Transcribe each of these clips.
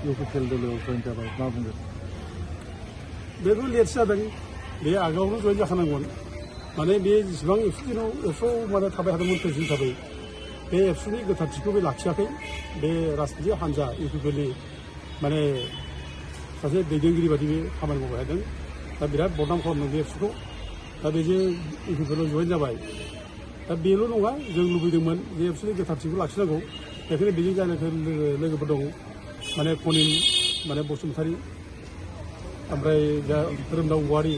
UPPL दलाव जयेन जाबाय मा बुंगोन? बेखौ लेट जादों बे आगोलावनो जयेन जाखानांगौमोन माने बे जेसेबां एबसुआव माने थाबाय थादोंमोन प्रेसिडेन्ट हिसाबै बे एबसुनि गोथारथिखौ बे लाखियाखै बे राजनिति हान्जा इउपिपिएलनि माने सासे दैदेनगिरि बादि बे खामानि मावबाय थादों दा बिराद बदनाम खालामदों बे एबसुखौ दा बेजों इउपिपिएलआव जयेन जाबाय दा बेल' नङा जों लुबैदोंमोन जे एबसुनि गोथारथिखौ लाखिनांगौ बेखायनो बेजों जानाय लोगोफोर दं माने खनिन माने बसुमतारी ओमफ्राय दा धोरोमदाव औवारि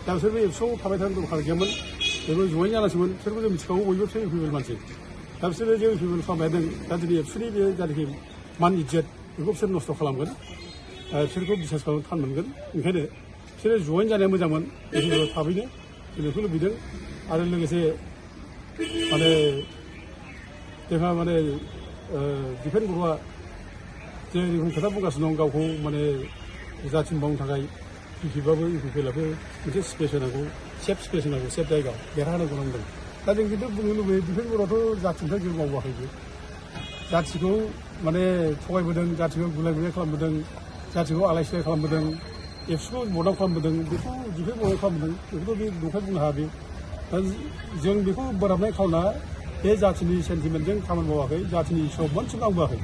दा बिसोरबो एबसुआव थाबाय थानो दरखार गैयामोन बेबो जयेन जानांसिगौमोन बिसोरबो जों मिथिखागौ बयबो बिसोर इउपिपिएल मानसि दा बिसोरो जे इउपिपिएल खालामबाय थादों दा दिनै एबसुनि बे जायनाखि मान इज्जत बेखौ बिसोर नस्थ' खालामगोन बिसोरखौ बिसास खालामनो थान मोनगोन ओंखायनो बिसोरो जयेन जानाया मोजांमोन इउपिपिएलआव थाबैनो जों बेखौ लुबैदों आरो लोगोसे माने जोंहा माने दिपेन बर'आ जे रोखोम खोथा बुंगासिनो दं गावखौ माने जाथिनि मावनो थाखाय पिपिबाबो इउपिपिएलआबो मोनसे स्पेस होनांगौ सेफ स्पेस होनांगौ सेफ जायगा देरहानांगौ नांदों दा जों खिन्थु बुंनो लुबैयो दिपेन बर'आथ' जाथिनिफ्राय जेबो मावाखैबो जाथिखौ माने थगायबोदों जाथिखौ गुलाय गुलाय खालामबोदों जाथिखौ आलाय सिलाय खालामबोदों एबसुखौ बदनाम खालामबोदों बेखौ दिपेन बर'आ खालामबोदों बेखौथ' बे नंखाय बुंनो हाया बे दा जों बेखौ बोराबनाय खावना बे जाथिनि सेन्टिमेन्टजों खामानि मावाखै जाथिनि हिसाब मोनसेबो आंबोआखै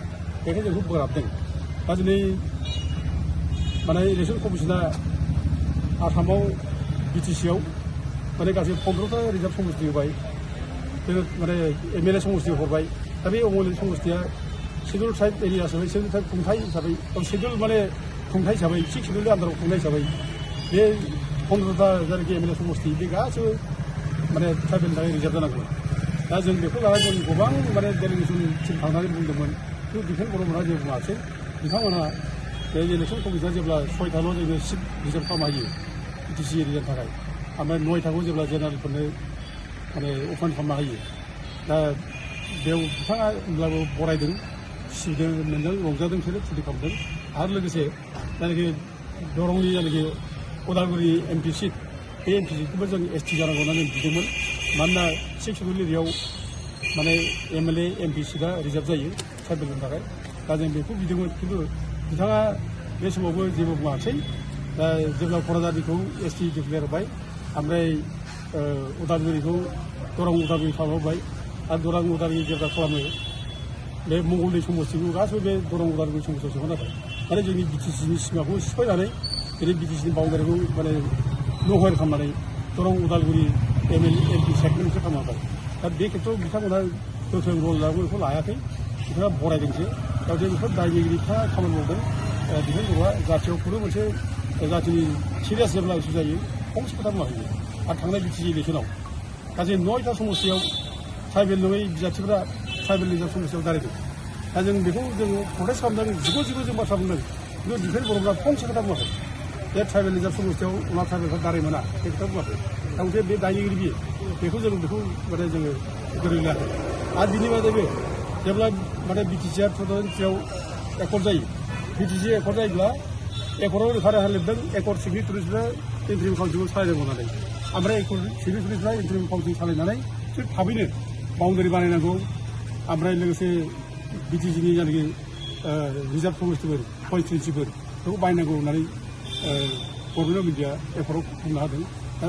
बेखायनो जोंखौ बोराबदों दा दिनै माने इलेक्सन कमिसना आसामाव बिटिसिआव माने गासै 15टा रिजार्भ समस्ति होबाय माने एमएलए समस्ति हरबाय दा बे एमएलए समस्तिया शेड्युल ट्राइब एरिया हिसाबै शेड्युल ट्राइब खुंथाइ हिसाबै शेड्युल माने खुंथाइ हिसाबै 6 शेड्युलनि आन्दाराव खुंनाय हिसाबै बे 15टा जायनाखि एमएलए समस्ति बे गासैबो माने ट्राइबेलनि थाखाय रिजार्भ जानांगौ दा जों बेखौ लानानै जों गोबां माने डेलिगेसनसिम थांनानै बुंदोंमन खिन्थु दिपेन बर'मोनहा जेबो बुङासै बिथांमोनहा बे इलेक्सन कमिसना जेब्ला 6टाल' जोंनो सिट रिजार्भ खालामना होयो बिटिसि एरियानि थाखाय ओमफ्राय 9टाखौ जेब्ला जेनेरेलफोरनो माने अपेन खालामना होयो दा बेयाव बिथाङा होनब्लाबो बरायदों सिबिदों मोनदों रंजादों बिसोरो फुरथि खालामदों आरो लोगोसे जायनाखि दरंनि जायनाखि उदालगुरि एमपि सिट बे एमपि सिटखौबो जों एसटि जानांगौ होननानै बिदोंमोन मानोना 6 शेड्युल एरियायाव माने एमएलए एमपि सिटआ रिजार्भ जायो ट्राइबेलनि थाखाय दा जों बेखौ बिदोंमोन खिन्थु बिथाङा बे समावबो जेबो बुङासै दा जेब्ला क'क्राझारनिखौ एसटि डिक्लेयार होबाय ओमफ्राय उदालगुरिखौ दरं उदालगुरि खालामहोबाय आरो दरं उदालगुरि जेब्ला खालामो बे मंगलदै समस्तिखौ गासैबो बे दरं उदालगुरि समस्तियाव सोना होबाय माने जोंनि बिटिसिनि सिमाखौ सिफायनानै दिनै बिटिसिनि बाउन्डारिखौ माने नहर खालामनानै दरं उदालगुरि एमपि सेगमेन्टसो खालामबाय दा बे खेत्रआव बिथांमोनहा गोख्रों रल लाबो बेखौ लायाखै बिथाङा बरायदोंसो दा बेफोर दायनिगिरिफ्रा खामानि मावदों दिपेन बर'आ जाथियाव खुनु मोनसे जातिनि सिरियास जेब्ला इसु जायो फंसे खोथा बुङाखै आरो थांनाय बिटिसि इलेक्सनाव गासै 9टा समस्तियाव ट्राइबेल नङै बिजाथिफोरा ट्राइबेल रिजार्भ समस्तियाव दारायदों दा जों बेखौ जों प्रटेस्ट खालामदों जिगु जों बाथ्रा बुंदों खिन्थु दिपेन बर'फ्रा फंसे खोथा बुङाखै बे ट्राइबेल रिजार्भ समस्तियाव उनाव ट्राइबेलफ्रा दाराय मोना बे खोथा बुङाखै दा मोनसे बे दायनिगिरि बियो बेखौ माने जोङो गोरों लायाखै आरो बिनि बादैबो जेब्ला माने बिटिसिआ 2003आव एकर्ड जायो बिटिसि एकर्ड जायोब्ला एकर्डआव रोखा रोखा लिरदों एकर्ड सिगनेटारिसफ्रा इन्ट्रिम काउन्सिलखौ सालायनांगौ होननानै ओमफ्राय एकर्ड सिगनेटारिसफ्रा इन्ट्रिम काउन्सिल सालायनानै बिसोर थाबैनो बाउन्डारि बानायनांगौ ओमफ्राय लोगोसे बिटिसिनि जायनाखि रिजार्भ समस्तिफोर कनस्टिटुन्सिफोर बेखौ बायनांगौ होननानै गभर्नमेन्ट अफ इन्डिया एकर्डआव बुंनो हादों दा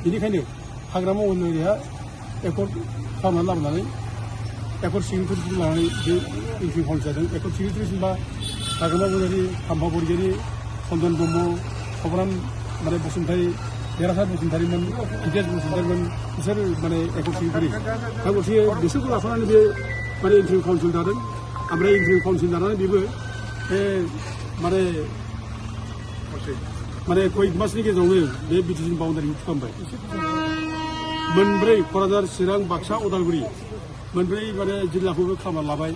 बेनिखायनो हाग्रामा अरनबारिया एकर्ड खालामनानै लाबोनानै एकर्ड सिगनेटारिसखौ लानानै बे इन्ट्रिम काउन्सिल जादों एकर्ड सिगनेटारिस होनबा हाग्रामा बरगयारि खाम्फा बरगयारि चन्दन ब्रह्म खबराम माने बसुमतारी देरहासार बसुमतारीमोन हितेश बसुमतारीमोन बिसोर माने एकर्ड सिगनेटारि दा गतिके बिसोरखौ लाफानानै बे माने इन्ट्रिम काउन्सिल दादों ओमफ्राय इन्ट्रिम काउन्सिल दानानै बेबो बे माने कय मासनि गेजेरावनो बे बिटिसिनि बाउन्डारिखौ खालामबाय मोनब्रै क'क्राझार चिरां बाक्सा उदालगुरि मोनब्रै माने जिल्लाखौबो खालामना लाबाय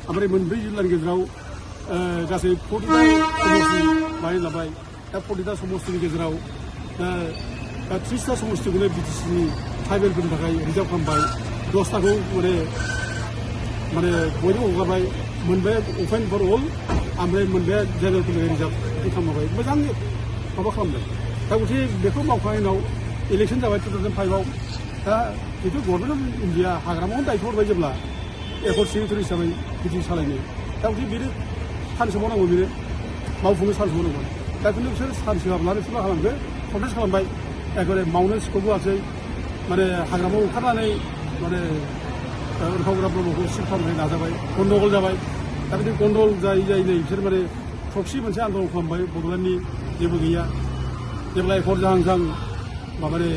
ओमफ्राय मोनब्रै जिल्लानि गेजेराव गासै 40टा समस्ति बानाय लाबाय दा 40टा समस्तिनि गेजेराव दा 30टा समस्तिखौनो बिटिसिनि ट्राइबेलफोरनि थाखाय रिजार्भ खालामबाय 10टाखौ माने बयनोबो हगारबाय मोनबाया अपेन फर अल ओमफ्राय मोनबाया जेनेरेलफोरनि थाखाय रिजार्भ खालामबाय मोजां माबा खालामदों दा गतिके बेखौ मावखांनायनि उनाव इलेक्सन जाबाय 2005आव दा जितु गभर्नमेन्ट अफ इन्डिया हाग्रामायावनो दायथ' हरबाय जेब्ला एकर्ड सिगनेटारि हिसाबै बिटिसि सालायनो दा गतिके बेनो सानसे मावनांगौ बेनो मावफुंनो चान्स मोनोमोन दा खिन्थु बिसोर चान्स होआब्लानो बिसोर मा खालामखो कन्टेस्ट खालामबाय एकेबारे मावनो सिखौबोआसै माने हाग्रामायाव ओंखारनानै माने उर्खावग्रा ब्रह्मखौ सिफ खालामनो नाजाबाय गन्दगल जाबाय दा बिदि गन्दगल जायै जायै नै बिसोर माने प्रक्सि मोनसे आन्दलन खालामबाय बड'लेण्डनि जेबो गैया जेब्ला एकर जाहां माबानि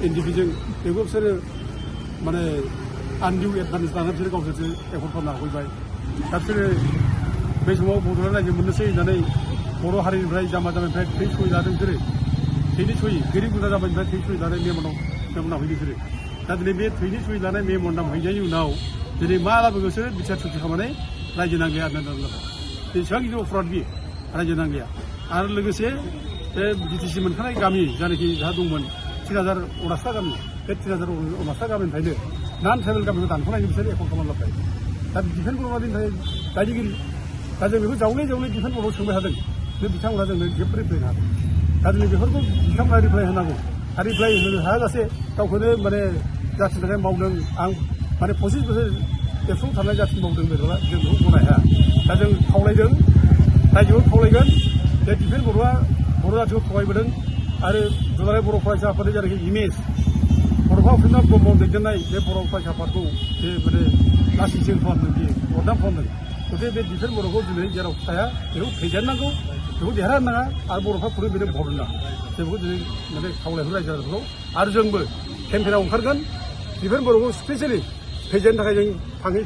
एनडिपिजों बेखौ बिसोरो माने आनडिउ एडभान्टेज लानानै बिसोर गावसोरसो एकर खालामनो हाफैबाय दा बिसोरो बे समाव बड'लेण्ड रायजो मोननोसै होननानै बर' हारिनिफ्राय जाम्बा जाम्बिनिफ्राय थै सहि लादों बिसोरो थैनि सहि गोरिब गुन्द्रा जाम्बानिफ्राय थै सहि लानाय मेमनाव हैदों बिसोरो दा दिनै बे थैनि सहि लानाय मेमनाव हैनायनि उनाव दिनै मा लाबो बिसोरो बिसार सुथि खालामनानै रायजो नांलिया आरोना बेसेबां गिदिर अफराद बियो रायजो नांलिया आरो लोगोसे बे बिटिसि मोनखानाय गामि जायनाखि जाहा दंमोन 3000 अनास्था गामि बे 3000 अनास्था गामिनिफ्रायनो नान ट्राइबेल गामिखौ दानख'नायनि बिसोर एखन खालामना लाबाय दा दिफेन बर'नि थाखाय दायनिगिरि दा जों बेखौ जावले दिफेन बर'आव सोंबाय थादों बे बिथांमोना जोंनो जेबो रिप्लाय होनो हादों दा दिनै बेफोरखौ बिथांमोना रिप्लाय होनांगौ आरो रिप्लाय होनो हायाजासे गावखौनो माने जाथिनि थाखाय मावदों आं माने 25 बोसोर एबसुआव थानाय जाथि मावदों बेखौला जों बेखौ गनाय हाया दा जों खावलायदों रायजोआव खावलायगोन जे दिफेन बर'आ बर' जाथिखौ थगायबोदों आरो दुलाराय बर' फरायसा आफादनि जायनाखि इमेज बड'फा उपेन्द्र ब्रह्म दैदेननाय बे बर' फरायसा आफादखौ जे माने लासिंसिं खालामदों बियो बदनाम खालामदों गथिखे बे दिफेन बर'खौ दिनै जेराव थाया बेखौ फेजेननांगौ बेखौ देरहानो नाङा आरो बर'फ्रा खुरै बेनो भट होनाङा जों बेखौ दिनै माने खावलायहो रायजो राजाफोरखौ आरो जोंबो केम्पेनाव ओंखारगोन दिफेन बर'खौ स्पेसियेलि फेजेननो थाखाय जों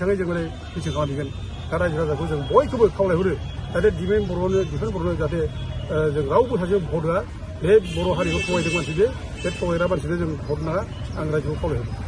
थाङै जों माने मिथिं खालामहैगोन दा रायजो राजाखौ जों बयखौबो खावलायहरो जाहाथे दिफेन बर'नो जाहाथे जों रावबो सासे भट होआ बे बर' हारिखौ थगायदों मानसि बे थगायग्रा मानसिनो जों भट नाङा आं रायजोखौ खावलायहरो